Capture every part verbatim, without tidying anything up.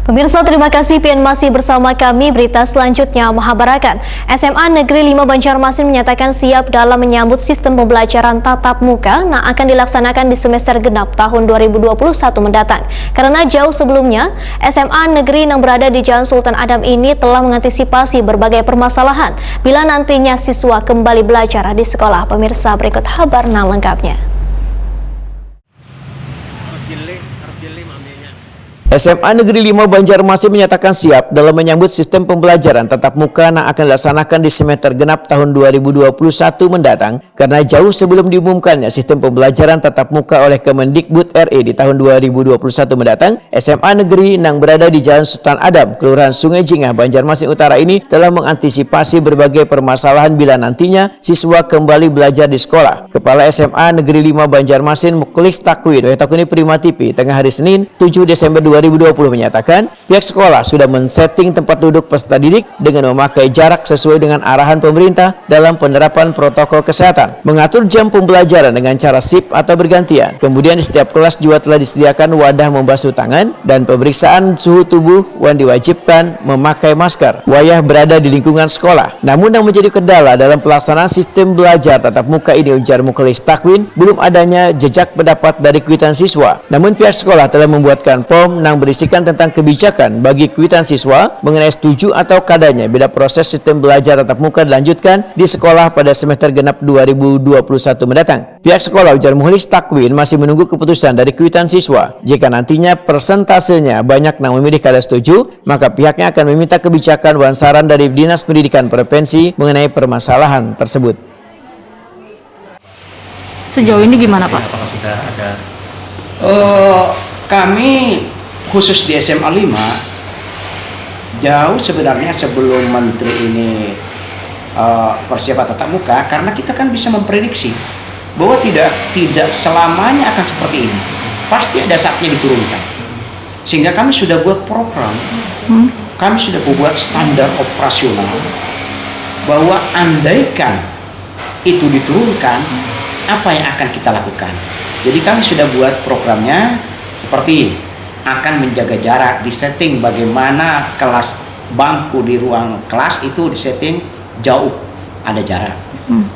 Pemirsa, terima kasih pian masih bersama kami. Berita selanjutnya mahabarakan, S M A Negeri lima Banjarmasin menyatakan siap dalam menyambut sistem pembelajaran tatap muka nang akan dilaksanakan di semester genap tahun dua ribu dua puluh satu mendatang. Karena jauh sebelumnya, S M A Negeri nang berada di Jalan Sultan Adam ini telah mengantisipasi berbagai permasalahan bila nantinya siswa kembali belajar di sekolah. Pemirsa, berikut habar nang lengkapnya. S M A Negeri lima Banjarmasin menyatakan siap dalam menyambut sistem pembelajaran tatap muka yang akan dilaksanakan di semester genap tahun dua ribu dua puluh satu mendatang, karena jauh sebelum diumumkannya sistem pembelajaran tatap muka oleh Kemendikbud R I di tahun dua ribu dua puluh satu mendatang, S M A Negeri yang berada di Jalan Sultan Adam, Kelurahan Sungai Jingah, Banjarmasin Utara ini telah mengantisipasi berbagai permasalahan bila nantinya siswa kembali belajar di sekolah. Kepala S M A Negeri lima Banjarmasin, Muklis Takwin, wayu ditakuni Prima T V tengah hari Senin, tujuh Desember dua ribu dua puluh, menyatakan pihak sekolah sudah men-setting tempat duduk peserta didik dengan memakai jarak sesuai dengan arahan pemerintah dalam penerapan protokol kesehatan, mengatur jam pembelajaran dengan cara shift atau bergantian. Kemudian di setiap kelas juga telah disediakan wadah membasuh tangan dan pemeriksaan suhu tubuh yang diwajibkan memakai masker wayah berada di lingkungan sekolah. Namun yang menjadi kendala dalam pelaksanaan sistem belajar tatap muka ini, ujar Muklis Takwin, belum adanya jejak pendapat dari kuitan siswa. Namun pihak sekolah telah membuatkan form yang berisikan tentang kebijakan bagi kuitan siswa mengenai setuju atau kadanya bila proses sistem belajar tatap muka dilanjutkan di sekolah pada semester genap dua ribu dua puluh satu mendatang. Pihak sekolah, ujar Muklis Takwin, masih menunggu keputusan dari kuitan siswa. Jika nantinya persentasenya banyak yang memilih kada setuju, maka pihaknya akan meminta kebijakan wan saran dari Dinas Pendidikan Provinsi mengenai permasalahan tersebut. Sejauh ini gimana, Pak? Apakah sudah ada? Eh, kami khusus di S M A lima, jauh sebenarnya sebelum menteri ini eh, persiapan tatap muka, karena kita kan bisa memprediksi bahwa tidak tidak selamanya akan seperti ini. Pasti ada saatnya diturunkan. Sehingga kami sudah buat program, kami sudah buat standar operasional bahwa andaikan itu diturunkan, apa yang akan kita lakukan. Jadi kami sudah buat programnya seperti akan menjaga jarak, di-setting bagaimana kelas, bangku di ruang kelas itu di-setting jauh, ada jarak.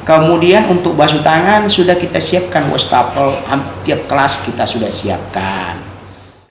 Kemudian untuk basuh tangan sudah kita siapkan, wastafel ham- tiap kelas kita sudah siapkan.